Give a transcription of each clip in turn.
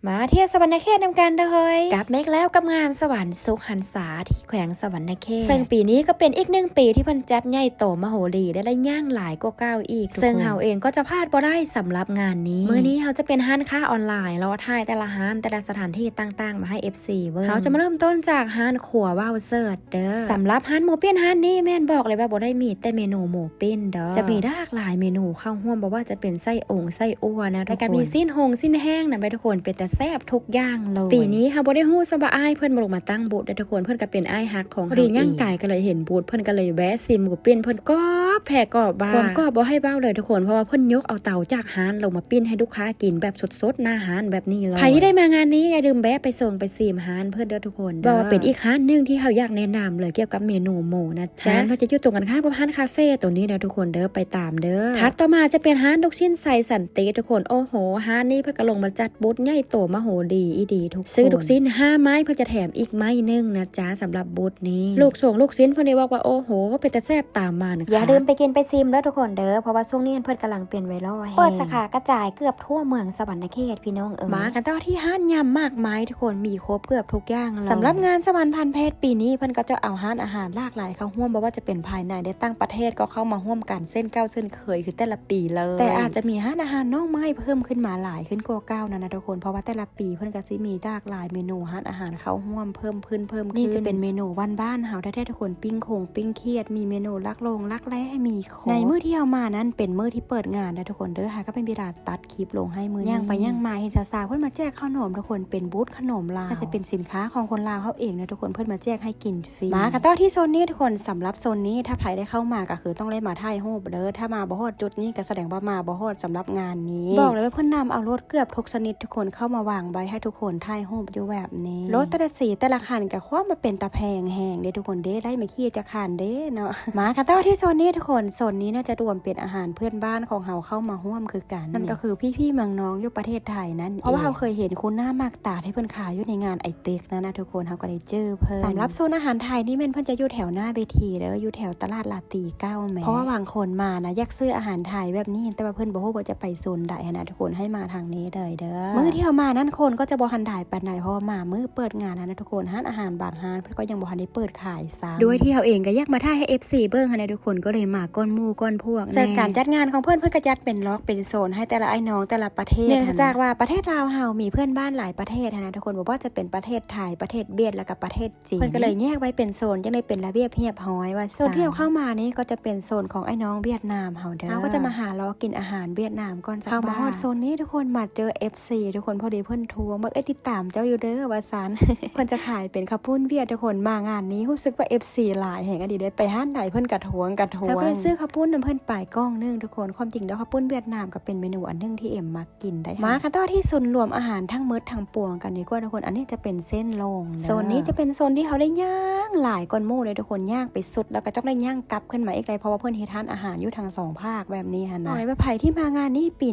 ມາທ່ຽວສະຫວັນນະເຂດນຳກັນເດີເຮີ້ຍ. ກັບມາອີກແລ້ວກັບງານສະຫວັນສຸກຫັນສາທີ່ແຂວງສະຫວັນນະເຂດ ເຊິ່ງປີນີ້ກໍເປັນອີກໜຶ່ງປີທີ່ເພິ່ນຈັດໃຫຍ່ໂຕມະໂຫຣີ ແລະ ໄດ້ຍ່າງຫຼາຍກວ່າເກົ່າອີກທຸກຄົນ. ເຊິ່ງເຮົາເອງກໍຈະພາດບໍ່ໄດ້ສຳລັບງານນີ້. ມື້ນີ້ເຮົາຈະເປັນຮ້ານຄ້າອອນລາຍ ເລາະຖ່າຍແຕ່ລະຮ້ານ ແຕ່ລະສະຖານທີ່ຕ່າງໆ ມາໃຫ້ເອັຟຊີເບິ່ງ. ເຮົາຈະມາເລີ່ມຕົ້ນຈາກຮ້ານຄົວເວົ້າເສີດ ເດີ. ສຳລັບຮ້ານໝູປີ້ນຮ້ານນີ້ແມ່ນບອກເລີຍວ່າບໍ່ໄດ້ມີແຕ່ເມນູໝູປີ້ນເດີ ຈະມີຫຼາກຫຼາຍເມນູເຂົ້າຮ່ວມ ບໍ່ວ່າຈະເປັນໄສ້ອົງໄສ້ອົ່ວນະ ແລ້ວກໍມີຊີ້ນຫົງຊີ້ນແຫ້ງນຳໄດ໋ທຸກຄົນ ເປັນຕາແຊບທຸກຢ່າງເລີຍ. ປີນີ້ເຮົາບໍ່ໄດ້ຮູ້ຊະວ່າອ້າຍເພິ່ນບໍ່ລົງມາຕັ້ງບູດເດ້ທຸກຄົນ ເພິ່ນກໍເປັນອ້າຍຮັກຂອງເຮົາເອງ. ຍ່າງກາຍກໍເລີຍເຫັນບູດ ເພິ່ນກໍເລີຍແວະຊີມໝູປີ້ນນ໌ເພິ່ນກອບແທ້ກອບວ່າ ຄວາມກອບບໍ່ໃຫ້ເວົ້າເລີຍທຸກຄົນ ເພາະວ່າເພິ່ນຍົກເອົາເຕົາຈາກຮ້ານລົງມາປີ້ນໃຫ້ລູກຄ້າກິນແບບສົດໆໜ້າຮ້ານແບບນີ້ເລີຍ. ໃຜທີ່ໄດ້ມາງານນີ້ຢ່າລືມແວະໄປຊົມໄປຊີມຮ້ານເພິ່ນເດີທຸກ ຄົນ ບອກວ່າເປັນອີກຮ້ານໜຶ່ງທີ່ເຮົາຢາກແນະນຳເລີຍກ່ຽວກັບເມນູໝູນະຈ໊ະ. ຮ້ານເພິ່ນຈະຢູ່ຕົງກັນຂ້າມກັບຮ້ານຄາເຟໂຕນີ້ເດີທຸກຄົນເດີ ໄປຕາມເດີ. ຖັດຕໍ່ມາຈະເປັນຮ້ານລູກຊີ້ນໄຊສັນຕິທຸກຄົນ. ໂອ້ໂຫ ຮ້ານນີ້ເພິ່ນກໍລົງມາຈັດບູດໃຫຍ່ໂຕມະໂຫຣີອີ່ຫຼີທຸກຄົນ ຊື້ລູກຊີ້ນຫ້າໄມ້ ເພິ່ນຈະແຖມອີກໄມ້ໜຶ່ງນະຈ໊ະ ສຳລັບບູດນີ້. ລູກຊົງລູກຊີ້ນເພິ່ນນີ້ບອກວ່າ ໂອ້ໂຫ ເປັນຕາແຊບຕາມັນ. ຢ່າລືມໄປກິນໄປຊີມເດີທຸກຄົນເດີ ເພາະວ່າຊ່ວງນີ້ເພິ່ນກຳລັງເປັນໄວຣັລແຮງ ເປີດສາຂາກະຈາຍເກືອບທົ່ວເມືອງສະຫວັນນະເຂດ ພີ່ນ້ອງເອີຍ. ມາກັນຕໍ່ທີ່ຮ້ານຍຳໝາກໄມ້ທຸກຄົນ ມີຄົບເກືອບທຸກຢ່າງເລີຍ. ສຳລັບງານສະຫວັນພັນເພັດປີນີ້ ເພິ່ນກໍຈະເອົາຮ້ານອາຫານຫຼາກຫຼາຍເຂົ້າຮ່ວມ ບໍ່ວ່າຈະເປັນພາຍໃນ ແລະ ຕ່າງປະເທດກໍເຂົ້າມາຮ່ວມກັນເຊັ່ນເກົ່າເຊັ່ນເຄີຍ ຄືແຕ່ລະປີເລີຍ. ແຕ່ອາດຈະມີຮ້ານອາຫານນ້ອງໃໝ່ເພີ່ມຂຶ້ນມາຫຼາຍຂຶ້ນກວ່າເກົ່ານັ້ນນະທຸກຄົນ ເພາະວ່າແຕ່ລະປີເພິ່ນກໍຊິມີຫຼາກຫຼາຍເມນູຮ້ານອາຫານເຂົ້າຮ່ວມເພີ່ມຂຶ້ນ ເພີ່ມຂຶ້ນ. ນີ້ຈະເປັນເມນູບ້ານໆເຮົາແທ້ໆທຸກຄົນ ປີ້ງໂຄງປີ້ງຂຽດ ມີເມນູລັກໂລງລັກແລ ມີ ໃນມື້ທີ່ເຮົາມານັ້ນເປັນມື້ທີ່ເປີດງານເດີທຸກຄົນເດີ ຫາກໍເປັນເວລາຕັດຄລິບລົງໃຫ້ມື້ນີ້. ຍ່າງໄປຍ່າງມາເຫັນສາວໆເພິ່ນມາແຈກເຂົ້າໜົມທຸກຄົນ ເປັນບູດເຂົ້າໜົມລາວ ກໍຈະເປັນສິນຄ້າຂອງຄົນລາວເຮົາເອງເດີທຸກຄົນ ເພິ່ນມາແຈກໃຫ້ກິນຟຣີ. ມາກັນຕໍ່ທີ່ໂຊນນີ້ທຸກຄົນ ສຳລັບໂຊນນີ້ຖ້າໃຜໄດ້ເຂົ້າມາກໍຄືຕ້ອງໄດ້ມາຖ່າຍຮູບເດີ ຖ້າມາບໍ່ຮອດຈຸດນີ້ກໍສະແດງວ່າມາບໍ່ຮອດສຳລັບງານນີ້. ບອກເລີຍວ່າເພິ່ນນຳເອົາລົດເກືອບທຸກຊະນິດທຸກຄົນເຂົ້າມາວາງໄວ້ໃຫ້ທຸກຄົນຖ່າຍຮູບຢູ່ແບບ ນີ້ ລົດແຕ່ລະສີແຕ່ລະຄັນກໍຄວາມມາເປັນຕາແພງແຮງເດ້ທຸກຄົນເດ້ ໄດ້ມາຂີ່ຈັກຄັນເດ້ເນາະ. ມາກັນຕໍ່ທີ່ໂຊນນີ້ທຸກຄົນ ໂຊນນີ້ໜ້າຈະລວມເປັນອາຫານເພື່ອນບ້ານຂອງເຮົາເຂົ້າມາຮ່ວມຄືກັນ ນັ້ນກໍຄືພີ່ໆເມືອງນອງຢູ່ປະເທດໄທນັ້ນເອງ ເພາະວ່າເຮົາເຄີຍເຫັນຄຸ້ນໜ້າມັກຕາທີ່ເພິ່ນຂາຍຢູ່ໃນງານໄອເຕັກນັ້ນນະທຸກຄົນ ເຮົາກໍໄດ້ເຈີເພິ່ນ. ສຳລັບໂຊນອາຫານໄທນີ້ແມ່ນເພິ່ນຈະຢູ່ແຖວໜ້າເວທີເດີ ຢູ່ແຖວຕະຫຼາດລາຕີເກົ່າແມ ເພາະວ່າບາງຄົນມານະຢາກຊື້ອາຫານໄທແບບນີ້ ແຕ່ວ່າເພິ່ນບໍ່ຮູ້ວ່າຈະໄປໂຊນໃດຫັ້ນນະທຸກຄົນ ໃຫ້ມາທາງນີ້ເລີຍ ເດີ. ມື້ທີ່ເຮົາມານັ້ນຄົນກໍຈະບໍ່ທັນຫຼາຍປານໃດ ເພາະວ່າມາມື້ເປີດງານຫັ້ນນະທຸກຄົນ ຮ້ານອາຫານບາງຮ້ານເພິ່ນກໍຍັງບໍ່ທັນໄດ້ເປີດຂາຍຊ້ຳ. ດ້ວຍທີ່ເຮົາເອງກໍຢາກມາຖ່າຍໃຫ້ເອັຟຊີເບິ່ງຫັ້ນນະທຸກຄົນ ກໍເລີຍມາກ່ອນໝູ່ກ່ອນພວກ. ເຊິ່ງການຈັດງານຂອງເພິ່ນ ເພິ່ນກໍຈັດເປັນລັອກເປັນໂຊນໃຫ້ແຕ່ລະອ້າຍນ້ອງແຕ່ລະປະເທດ ເນື່ອງຈາກວ່າປະເທດລາວເຮົາມີເພື່ອນບ້ານຫຼາຍປະເທດຫັ້ນນະທຸກຄົນ ບໍ່ວ່າຈະເປັນປະເທດໄທ ປະເທດເວຍດ ແລ້ວກໍປະເທດ ຈີນ ເພິ່ນກໍເລີຍແຍກໄວ້ເປັນໂຊນ ຈັ່ງໄດ້ເປັນລະບຽບຮຽບຮ້ອຍວ່າຊັ້ນ. ໂຊນທີ່ເຮົາເຂົ້າມານີ້ກໍຈະເປັນໂຊນຂອງອ້າຍນ້ອງຫວຽດນາມເຮົາເດີ ເຮົາກໍຈະມາຫາເລາະກິນອາຫານຫວຽດນາມກ່ອນ. ເຂົ້າມາຮອດໂຊນນີ້ທຸກຄົນ ມາເຈີເອັຟຊີທຸກຄົນ ພໍດີເພິ່ນທວງວ່າ ເອີຍ ຕິດຕາມເຈົ້າຢູ່ເດີວ່າຊັ້ນ ເພິ່ນຈະຂາຍເປັນເຂົ້າປຸ້ນຫວຽດທຸກຄົນ. ມາງານນີ້ຮູ້ສຶກວ່າເອັຟຊີຫຼາຍແຮງອີ່ຫຼີເດ້ ໄປຮ້ານໃດເພິ່ນກໍທວງກໍທວງ. ເຮົາກໍເລີຍຊື້ເຂົ້າປຸ້ນນຳເພິ່ນໄປກ່ອງໜຶ່ງທຸກຄົນ. ຄວາມຈິງແລ້ວເຂົ້າປຸ້ນຫວຽດນາມກໍເປັນເມນູອັນໜຶ່ງທີ່ເອັມມັກ ກິນໄດ້. ມາກັນຕໍ່ທີ່ໂຊນລວມອາຫານທັງໝົດທັງປວງກັນດີກວ່າທຸກຄົນ ອັນນີ້ຈະເປັນເສັ້ນລອງເດີ. ໂຊນນີ້ຈະເປັນໂຊນທີ່ເຮົາໄດ້ຍ່າງຫຼາຍກ່ອນໝູ່ເລີຍທຸກຄົນ ຍ່າງໄປສຸດ ແລ້ວກໍຕ້ອງໄດ້ຍ່າງກັບຂຶ້ນມາອີກໄດ໋ ເພາະວ່າເພິ່ນເຮັດຮ້ານອາຫານຢູ່ທັງສອງພາກແບບນີ້ຫັ້ນນະ. ບອກເລີຍວ່າໃຜທີ່ມາງານນີ້ປ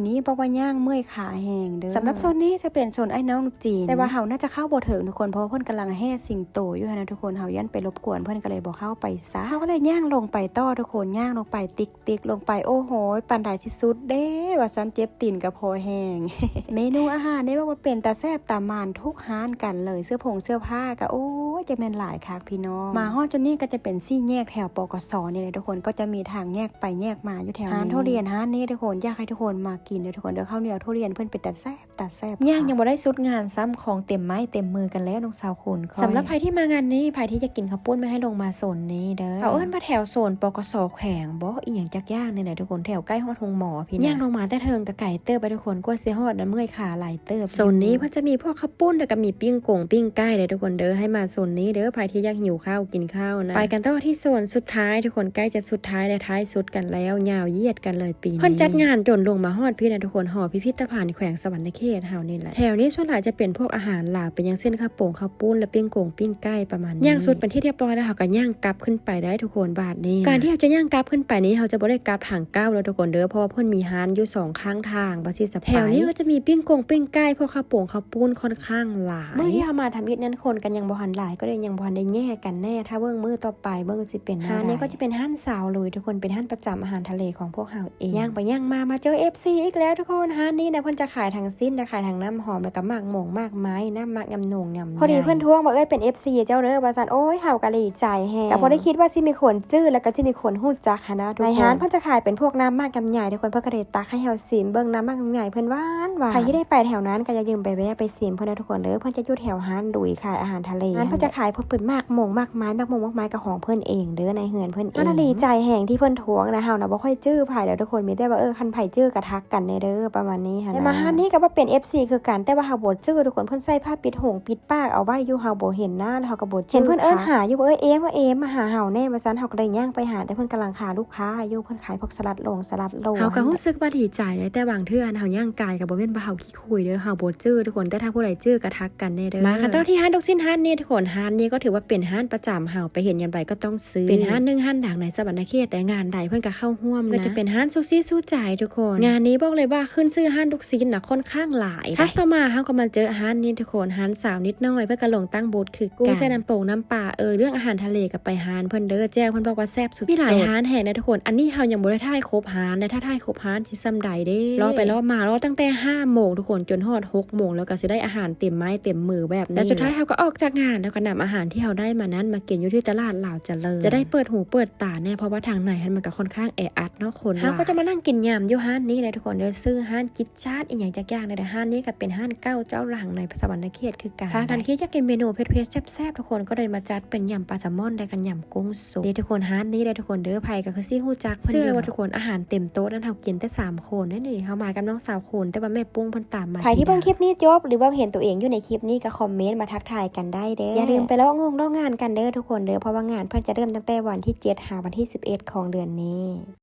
ີນີ້ບອກວ່າຍ່າງເມື່ອຍຂາແຮງເດີ. ສຳລັບໂຊນນີ້ຈະເປັນໂຊນອ້າຍນ້ອງຈີນ ແຕ່ວ່າເຮົາໜ້າຈະເຂົ້າບໍ່ເຖິງທຸກຄົນ ເພາະວ່າເພິ່ນກຳລັງແຫ່ສິງໂຕຢູ່ຫັ້ນນະທຸກຄົນ ເຮົາຢ້ານໄປລົບກວນເພິ່ນ ກໍເລີຍບໍ່ເຂົ້າໄປຊະ. ເຮົາກໍເລີຍຍ່າງລົງໄປຕໍ່ທຸກຄົນ ຍ່າງລົງໄປຕິກ ຕິກລົງໄປ ໂອ້ໂຫ ປານໃດຊິສຸດເດ້ວ່າຊັ້ນ ເຈັບຕີນກໍພໍແຮງ. ເມນູອາຫານນີ້ບອກວ່າເປັນຕາແຊບຕາມັນທຸກຮ້ານກັນເລີຍ ເສື້ອຜົງເສື້ອຜ້າກໍ ໂອ້ຍ ຈັກແມ່ນຫຼາຍຄັກພີ່ນ້ອງ. ມາຮອດຈຸດນີ້ກໍຈະເປັນສີ່ແຍກແຖວ ປກສ ນີ້ແຫຼະທຸກຄົນ ກໍຈະມີທາງແຍກໄປແຍກມາຢູ່ແຖວນີ້. ຮ້ານທຸລຽນຮ້ານນີ້ທຸກຄົນ ຢາກໃຫ້ທຸກຄົນມາກິນເດີທຸກຄົນເດີ ເຂົ້າໜຽວທຸລຽນເພິ່ນເປັນຕາແຊບ ຕາແຊບ. ຍ່າງຍັງບໍ່ໄດ້ສຸດງານຊ້ຳ ຂອງເຕັມໄມ້ເຕັມມືກັນແລ້ວນ້ອງສາວຄູນຂ້ອຍ. ສຳລັບໃຜທີ່ມາງານນີ້ ໃຜທີ່ຢາກກິນເຂົ້າປຸ້ນ ແມ່ນໃຫ້ລົງມາໂຊນນີ້ເດີ. ເຂົາເອີ້ນວ່າແຖວໂຊນ ປກສ ແຂວງບໍ ອີ່ຫຍັງຈັກຢ່າງນີ້ແຫຼະທຸກຄົນ ແຖວໃກ້ຮອດໂຮງໝໍພີ່ນະ. ຍ່າງລົງມາແຕ່ເທິງກໍໄກເຕີບໄປທຸກຄົນ ກວ່າຊິຮອດນະ ເມື່ອຍຂາຫຼາຍເຕີບ. ໂຊນນີ້ເພິ່ນຈະມີພວກເຂົ້າປຸ້ນ ແລ້ວກໍມີປີ້ງກົງປີ້ງໄກ່ເດ້ທຸກຄົນເດີ ໃຫ້ມາໂຊນນີ້ເດີ ໃຜທີ່ຢາກຫິວເຂົ້າກິນເຂົ້ານະ. ໄປກັນຕໍ່ທີ່ໂຊນສຸດທ້າຍທຸກຄົນ ໃກ້ຈະສຸດທ້າຍ ແລະ ທ້າຍສຸດກັນແລ້ວ ຍາວຢຽດກັນເລີຍ. ເພິ່ນຈັດງານຈົນລົງມາຮອດພີ້ນະທຸກຄົນ ຫໍພິພິທະພັນແຂວງສະຫວັນນະເຂດເຮົານີ້ແຫຼະ. ແຖວນີ້ສ່ວນຫຼາຍຈະເປັນພວກອາຫານລາວ ເປັນຢ່າງເຊັ່ນ ເຂົ້າປົງ ເຂົ້າປຸ້ນ ແລະ ປີ້ງກົງ ປີ້ງໄກ່ປະມານນີ້. ຍ່າງສຸດເປັນທີ່ຮຽບຮ້ອຍແລ້ວ ເຮົາກໍຍ່າງກັບຂຶ້ນໄປໄດ້ທຸກຄົນບາດນີ້. ການທີ່ເຮົາຈະຍ່າງ ກັບຂຶ້ນໄປນີ້ ເຮົາຈະບໍ່ໄດ້ກັບທາງເກົ່າເດີທຸກຄົນເດີ ເພາະວ່າເພິ່ນມີຮ້ານຢູ່ສອງຂ້າງທາງ ບໍ່ຊິສະໄພ. ແຖວນີ້ກໍຈະມີປີ້ງກົງປີ້ງໄກ່ ພວກເຂົ້າປົງເຂົ້າປຸ້ນຄ່ອນຂ້າງຫຼາຍ. ມື້ທີ່ເຮົາມາທຳອິດນັ້ນ ຄົນກໍຍັງບໍ່ທັນຫຼາຍ ກໍເລີຍຍັງບໍ່ທັນໄດ້ແຍ່ກັນແນ່. ຖ້າເບິ່ງມື້ຕໍ່ໄປ ເບິ່ງຊິເປັນແນວໃດ. ຮ້ານນີ້ກໍຈະເປັນຮ້ານສາວລຸຍທຸກຄົນ ເປັນຮ້ານປະຈຳອາຫານທະເລຂອງພວກເຮົາ ເອງ. ຍ່າງໄປຍ່າງມາ ມາເຈີ ເອັຟຊີ ອີກແລ້ວທຸກຄົນ. ຮ້ານນີ້ນະ ເພິ່ນຈະຂາຍທັງຊີ້ນ ແລະ ຂາຍທັງນ້ຳຫອມ ແລ້ວກໍໝາກມົງໝາກໄມ້ ນ້ຳໝາກຍຳນົງຍຳ ພໍດີເພິ່ນທວງວ່າ ເອີຍ ເປັນ ເອັຟຊີ ເຈົ້າເດີ ວ່າຊັ້ນ. ໂອ້ຍ ເຮົາກໍດີໃຈແຮງ ກໍບໍ່ໄດ້ຄິດວ່າຊິມີຄົນຈື່ ແລ້ວກໍຊິມີຄົນຮູ້ຈັກຫັ້ນນະທຸກຄົນ. ໃນຮ້ານເພິ່ນຈະຂາຍເປັນພວກນ້ຳໝາກຍຳໄຍທຸກຄົນ ເພິ່ນກໍເລີຍຕັກໃຫ້ເຮົາຊີມເບິ່ງນ້ຳໝາກຍຳໄຍເພິ່ນຫວານໆ. ໃຜທີ່ໄດ້ໄປແຖວນັ້ນກໍຢ່າລືມໄປແວ່ໄປຊີມເພິ່ນເດີທຸກຄົນເດີ ເພິ່ນຈະຢູ່ແຖວຮ້ານລຸຍຂາຍອາຫານທະເລ. ຮ້ານເພິ່ນຈະຂາຍພວກເປັນໝາກມົງໝາກໄມ້ ໝາກມົງໝາກໄມ້ກໍຂອງເພິ່ນເອງເດີ ໃນເຮືອນເພິ່ນເອງ. ເຮົານະດີໃຈແຮງທີ່ເພິ່ນທວງນະ ເຮົານະບໍ່ຄ່ອຍຈື່ໃຜດອກທຸກຄົນ ມີແຕ່ວ່າ ເອີ ຄັນໃຜຈື່ກໍທັກກັນແນ່ເດີ ປະມານນີ້ຫັ້ນນະ. ແລ້ວມາຮ້ານນີ້ກໍວ່າເປັນ ເອັຟຊີ ຄືກັນ ແຕ່ວ່າເຮົາບໍ່ຈື່ທຸກຄົນ ເພິ່ນໃສ່ຜ້າປິດຫູປິດປາກເອົາໄວ້ຢູ່ ເຮົາບໍ່ເຫັນໜ້າ ແລ້ວເຮົາກໍບໍ່ຈື່. ເຫັນເພິ່ນເອີ້ນຫາຢູ່ ເອີຍ ເອມ ເອີຍ ເອມ ມາຫາເຮົາແນ່ ວ່າຊັ້ນ. ເຮົາກໍເລີຍຍ່າງໄປຫາ ແຕ່ເພິ່ນກຳລັງຄາລູກຄ້າຢູ່ ເພິ່ນຂາຍພວກສະຫຼັດຫຼົງສະຫຼັດຫຼວງ. ເຮົາກໍຮູ້ສຶກວ່າດີໃຈເດ້ ແຕ່ບາງເທື່ອອັນເຮົາຍ່າງກາຍກໍບໍ່ແມ່ນວ່າເຮົາ ຄຸຍເດີ ເຮົາບໍ່ຈື່ທຸກຄົນ ແຕ່ຖ້າຜູ້ໃດຈື່ກໍທັກກັນແນ່ເດີ. ມາກັນຕໍ່ທີ່ຮ້ານລູກຊີ້ນຮ້ານນີ້ທຸກຄົນ ຮ້ານນີ້ກໍຖືວ່າເປັນຮ້ານປະຈຳເຮົາ ໄປເຫັນຍາມໃດກໍຕ້ອງຊື້ ເປັນຮ້ານໜຶ່ງຮ້ານດັງໃນສະຫວັນນະເຂດ ແຕ່ງານໃດເພິ່ນກໍເຂົ້າຮ່ວມນະ ກໍຈະເປັນຮ້ານຊູຊີຊູໃຈທຸກຄົນ. ງານນີ້ບອກເລີຍວ່າຂຶ້ນຊື່ຮ້ານລູກຊີ້ນນະ ຂ້ອນຂ້າງຫຼາຍ. ຖັດຕໍ່ມາເຮົາກໍມາເຈີຮ້ານນີ້ທຸກຄົນ ຮ້ານສາວນິດໜ້ອຍ ເພິ່ນກໍລົງຕັ້ງບູດຄືກັນ ກຸ້ງໃສ່ນ້ຳປົງນ້ຳປາ ເອີ ເລື່ອງອາຫານທະເລກໍໄປຮ້ານເພິ່ນເດີ ແຈ່ວເພິ່ນບອກວ່າແຊບສຸດໆ. ມີຫຼາຍຮ້ານແຮງນະທຸກຄົນ ອັນນີ້ເຮົາຍັງບໍ່ໄດ້ຖ່າຍຄົບຮ້ານເດ້ ຖ້າຖ່າຍຄົບຮ້ານ ຊິສ່ຳໃດເດ້. ລໍໄປລໍມາ ລໍຕັ້ງແຕ່ຫ້າໂມງທຸກຄົນ ຈົນຮອດຫົກໂມງ ແລ້ວກໍຊິໄດ້ອາຫານເຕັມໄມ້ເຕັມມືແບບນີ້. ແລ້ວສຸດທ້າຍເຮົາກໍອອກຈາກງານ ແລ້ວກໍນຳອາຫານທີ່ເຮົາໄດ້ມານັ້ນມາກິນຢູ່ທີ່ຕະຫຼາດລາວຈະເລີນ ຈະໄດ້ເປີດຫູເປີດຕາແນ່ ເພາະວ່າທາງໃນຫັ້ນມັນກໍຄ່ອນຂ້າງແອອັດເນາະຄົນ. ເຮົາກໍຈະມານັ່ງກິນຍຳຢູ່ຮ້ານນີ້ແຫຼະທຸກຄົນເດີ ຊື້ຮ້ານກິດຈາດອີ່ຫຍັງຈັກຢ່າງເດີ. ຮ້ານນີ້ກໍເປັນຮ້ານເກົ່າເຈົ້າຫຼັງໃນສະຫວັນນະເຂດຄືກັນ. ພາກັນຄິດຢາກກິນເມນູເຜັດໆແຊບໆ ທຸກຄົນກໍເລີຍມາຈັດເປັນຍຳປາແຊມອນ ແລະກໍຍຳກຸ້ງ ເດີທຸກຄົນ ຮ້ານນີ້ເດ້ທຸກຄົນເດີ ໃຜກໍຄືຊິຮູ້ຈັກເພິ່ນຢູ່ແລ້ວວ່າທຸກຄົນ. ອາຫານເຕັມໂຕະນັ້ນ ເຮົາກິນແຕ່ສາມຄົນເດ້ນີ້ ເຮົາມາກັບນ້ອງສາວຄົນ ແຕ່ວ່າແມ່ປຸ້ງເພິ່ນຕາມມາ. ໃຜທີ່ເບິ່ງຄລິບນີ້ຈົບ ຫຼືວ່າເຫັນຕົວເອງຢູ່ໃນຄລິບນີ້ ກໍຄອມເມັນມາທັກທາຍກັນໄດ້ເດີ. ຢ່າລືມໄປເລາະງົງເລາະງານກັນເດີທຸກຄົນເດີ ເພາະວ່າງານເພິ່ນຈະເລີ່ມຕັ້ງແຕ່ວັນທີເຈັດ ຫາວັນທີສິບເອັດຂອງເດືອນນີ້.